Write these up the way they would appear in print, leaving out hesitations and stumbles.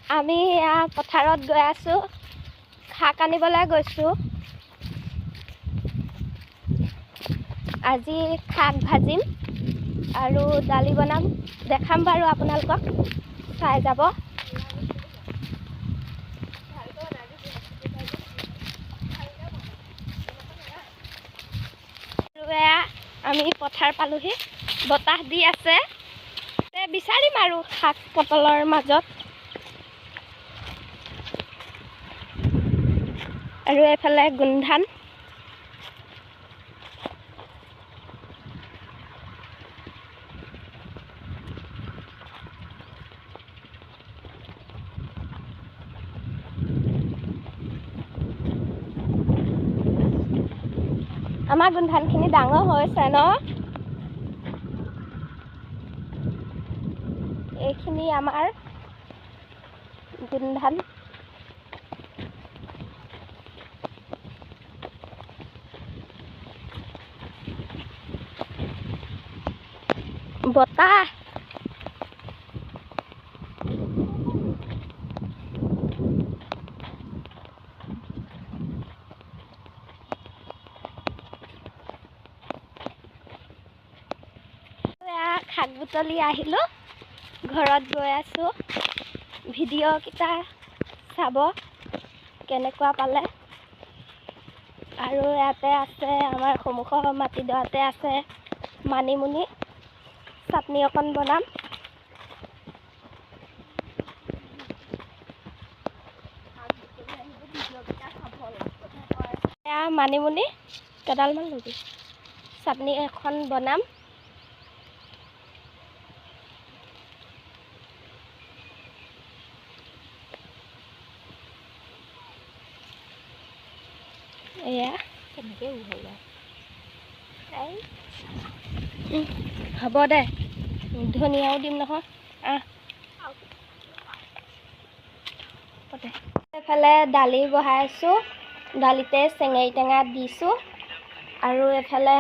আমি এয়া পথাৰত গৈ আছোঁ, শাক আনিবলৈ গৈছোঁ। আজি শাক ভাজিম আৰু দালি বনাম, দেখাম বাৰু আপোনালোকক, চাই যাব। আৰু এয়া আমি পথাৰ পালোহি, বতাহ দি আছে। বিচাৰিম আৰু শাক পটলৰ মাজত। আৰু এইফালে গোমধান। আমাৰ গোমধানখিনি ডাঙৰ হৈছে ন? এইখিনি আমাৰ গোমধান। বতাহ। শাক বুটলি আহিলোঁ, ঘৰত গৈ আছোঁ। ভিডিঅ'কেইটা চাব কেনেকুৱা পালে। আৰু ইয়াতে আছে আমাৰ সন্মুখৰ মাটিডৰাতে আছে মানিমুনি, চাটনি অকণ বনাম। এয়া মানিমুনি কেইডালমান ল'বি, চাটনি এখন বনাম। এয়া হ'ব দে, ধনিয়াও দিম নহয়। আহ, এইফালে দালি বহাইছোঁ, দালিতে চেঙেৰি টেঙা দিছোঁ। আৰু এইফালে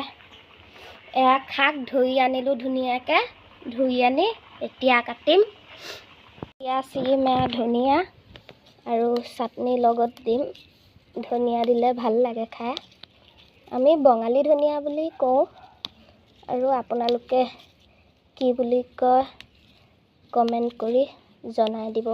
এয়া শাক ধুই আনিলোঁ ধুনীয়াকৈ, ধুই আনি এতিয়া কাটিম। এতিয়া ছিঙিম এয়া ধনিয়া আৰু চাটনি লগত দিম। ধনিয়া দিলে ভাল লাগে খাই, আমি বঙালী ধনিয়া বুলি কওঁ, আৰু আপোনালোকে কি বুলি কয় কমেণ্ট কৰি জনাই দিব।